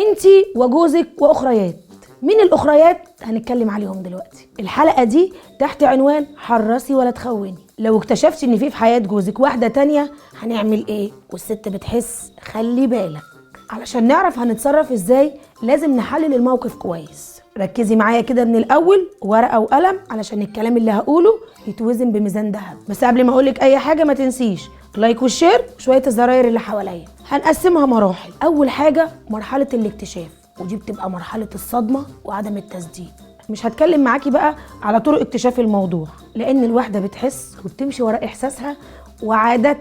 انتي وجوزك واخريات. مين الاخريات؟ هنتكلم عليهم دلوقتي. الحلقة دي تحت عنوان حرصي ولا تخوني. لو اكتشفتي ان في حياة جوزك واحدة تانية هنعمل ايه؟ والست بتحس، خلي بالك. علشان نعرف هنتصرف ازاي لازم نحلل الموقف كويس. ركزي معايا كده من الاول، ورقة وقلم، علشان الكلام اللي هقوله يتوزن بميزان ذهب. بس قبل ما اقولك اي حاجة ما تنسيش like وال share وشوية الزراير اللي حواليا. هنقسمها مراحل. اول حاجة مرحلة الاكتشاف، ودي بتبقى مرحلة الصدمة وعدم التصديق. مش هتكلم معاكي بقى على طرق اكتشاف الموضوع، لان الواحدة بتحس وبتمشي ورا احساسها، وعاده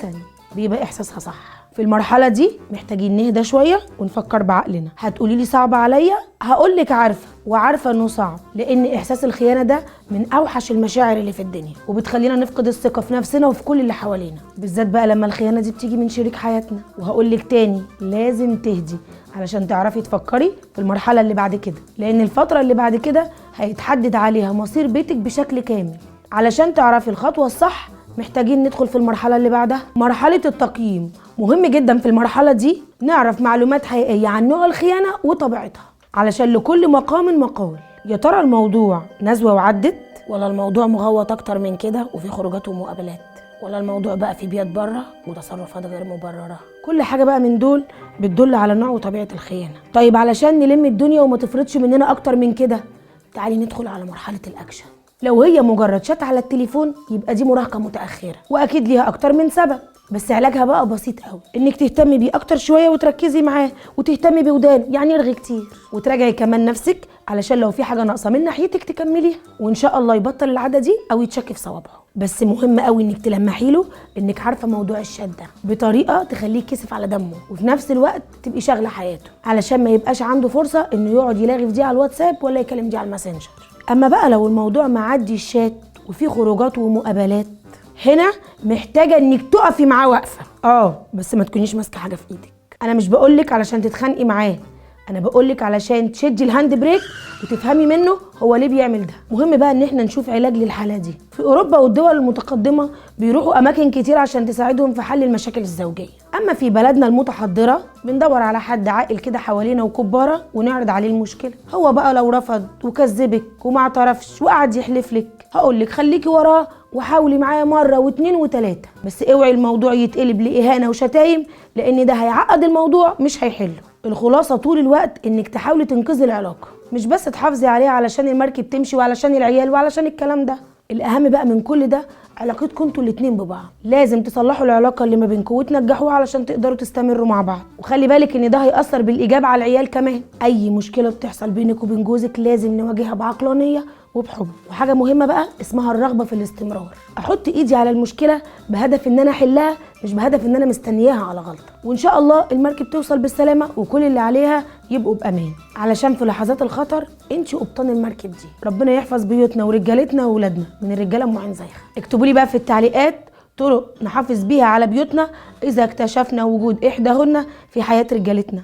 بيبقى احساسها صح. في المرحلة دي محتاجين نهدى شوية ونفكر بعقلنا. هتقولي لي صعب عليا، هقولك عارفة، وعارفة انه صعب، لان احساس الخيانة ده من اوحش المشاعر اللي في الدنيا، وبتخلينا نفقد الثقة في نفسنا وفي كل اللي حوالينا، بالذات بقى لما الخيانة دي بتيجي من شريك حياتنا. وهقولك تاني لازم تهدي علشان تعرفي تفكري في المرحلة اللي بعد كده، لان الفترة اللي بعد كده هيتحدد عليها مصير بيتك بشكل كامل. علشان تعرفي الخطوة الصح محتاجين ندخل في المرحلة اللي بعدها، مرحلة التقييم. مهم جدا في المرحلة دي نعرف معلومات حقيقية عن نوع الخيانة وطبيعتها، علشان لكل مقام مقال. يا ترى الموضوع نزوة وعدت، ولا الموضوع مغوط أكتر من كده وفي خروجات ومقابلات، ولا الموضوع بقى في بيات بره وتصرفات غير مبررة؟ كل حاجة بقى من دول بتدل على نوع وطبيعة الخيانة. طيب علشان نلم الدنيا وما تفرضش مننا أكتر من كده، تعالي ندخل على مرحلة الأكشن. لو هي مجرد شات على التليفون يبقى دي مراهقة متأخرة، وأكيد ليها أكتر من سبب، بس علاجها بقى بسيط قوي، إنك تهتمي بيه أكتر شوية وتركزي معاه وتهتمي بودانه، يعني ارغي كتير، وتراجعي كمان نفسك علشان لو في حاجة ناقصة من ناحيتك تكمليها، وإن شاء الله يبطل العادة دي أو يتشك في صوابعه. بس مهم قوي إنك تلمحي له إنك عارفة موضوع الشات ده بطريقة تخليه يكسف على دمه، وفي نفس الوقت تبقي شاغلة حياته، علشان ما يبقاش عنده فرصة إنه يقعد يلاغي في دي على الواتساب ولا يكلم دي على الماسنجر. اما بقى لو الموضوع معدي الشات وفي خروجات ومقابلات، هنا محتاجه انك تقفي معاه وقفه، بس ما تكونيش ماسكه حاجة في ايدك. انا مش بقولك علشان تتخانقي معاه، انا بقولك علشان تشدي ال hand brake وتفهمي منه هو ليه بيعمل ده. مهم بقى ان احنا نشوف علاج للحالة دي. في اوروبا والدول المتقدمة بيروحوا اماكن كتير عشان تساعدهم في حل المشاكل الزوجية. اما في بلدنا المتحضره بندور على حد عاقل كده حوالينا وكباره ونعرض عليه المشكلة. هو بقى لو رفض وكذبك وما اعترفش وقعد يحلف لك، هقولك خليكي وراه وحاولي معاه مرة واتنين وتلاتة، بس اوعي الموضوع يتقلب لاهانه وشتايم، لان ده هيعقد الموضوع مش هيحله. الخلاصة طول الوقت انك تحاولي تنقذي العلاقة، مش بس تحافظي عليها علشان المركب تمشي وعلشان العيال وعلشان الكلام ده. الاهم بقى من كل ده علاقتكم انتوا الاتنين ببعض، لازم تصلحوا العلاقة اللي ما بينكم وتنجحوها علشان تقدروا تستمروا مع بعض. وخلي بالك ان ده هيأثر بالايجاب على العيال كمان. اي مشكلة بتحصل بينك وبين جوزك لازم نواجهها بعقلانيه وبحب. وحاجه مهمة بقى اسمها الرغبة في الاستمرار. احط ايدي على المشكلة بهدف ان انا احلها، مش بهدف ان انا مستنياها على غلطه. وان شاء الله المركب توصل بالسلامة وكل اللي عليها يبقوا بامان، علشان في لحظات الخطر انتي قبطان المركب دي. ربنا يحفظ بيوتنا ورجالتنا واولادنا من الرجالة ام عين زايخه. اكتبوا لي بقى في التعليقات طرق نحافظ بيها على بيوتنا اذا اكتشفنا وجود احداهن في حياة رجالتنا.